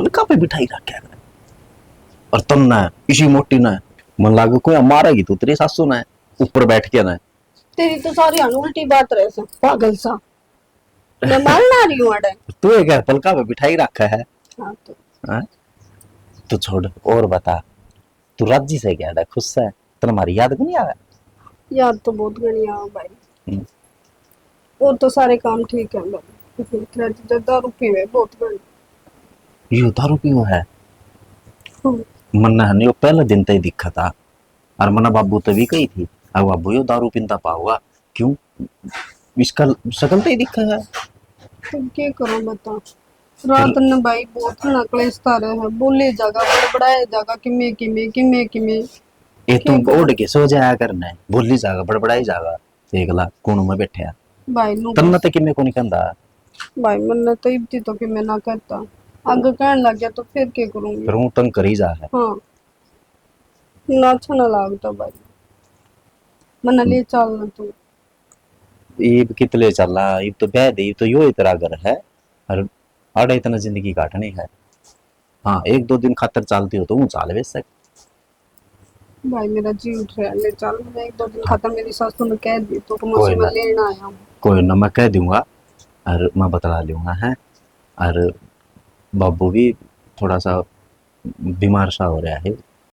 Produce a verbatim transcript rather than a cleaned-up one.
पलका पे बिठाई रखा है। और तन्ने, इसी मोटी ने, मन लागे कोई मारेगी तो तेरी सासू ने, ऊपर बैठ के ने। तेरी तो सारी हाण उल्टी बात रहे से, पागल सा। मैं मारना रही हूँ अड़े। तू एक पलका पे बिठाई रखा है। हाँ तो। हाँ? तू छोड़, और बता, तू राजी से क्या है, खुश से? तने हमारी याद को नहीं आवे? याद तो बहुत घणी आवे भाई। हम्म। और तो सारे काम ठीक है भाई, लेकिन तेरा जीजा दारू पीवे बहुत घणी। यो दारू पीवे है? हम्म। मन्ने हने यो पहले दिन ते ही दिखा था, और मन्ने बाबू ते भी कही थी, अब बाबू यो दारू पींदा पाओगा, क्यों? इसका शकल तो ही दिखा है। तुम क्या करो बता, रात ने भाई बहुत ना कलेश तारे है, बोले जागा, बड़बड़ाए जागा, किमे किमे, किमे किमे। ये तुम ओढ़ के सो जाया करना है, बोली जागा, बड़बड़ाई जागा, देख ला कोण में बैठे हैं। भाई नू तन्ने तो किमे को नहीं कहंदा। भाई मन्ने तो इब्ती तो किमे ना कहता, आगे कहन लग गया तो फिर क्या करूंगी? फिर हूँ तंग करी जा है। हाँ, ना अच्छा ना लागता भाई, मन्ने ले चल ना तू। इब कित ले चला, इब तो ब्याह दे, इब तो यो ही तेरा घर है, और आड़े इतना जिंदगी काटनी है। हाँ, एक दो दिन खातर चालती हो तो हूँ चाल बेशक। भाई मेरा जी उठ रहा है, ले चल। मैं एक दो दिन खातर, मेरी सासू ने कह दी तो कम से कम लेना आया हूँ। कोई ना, मैं कह दूंगा और मैं बतला लूंगा है। और बाबू भी थोड़ा सा बीमार सा हो रहा है,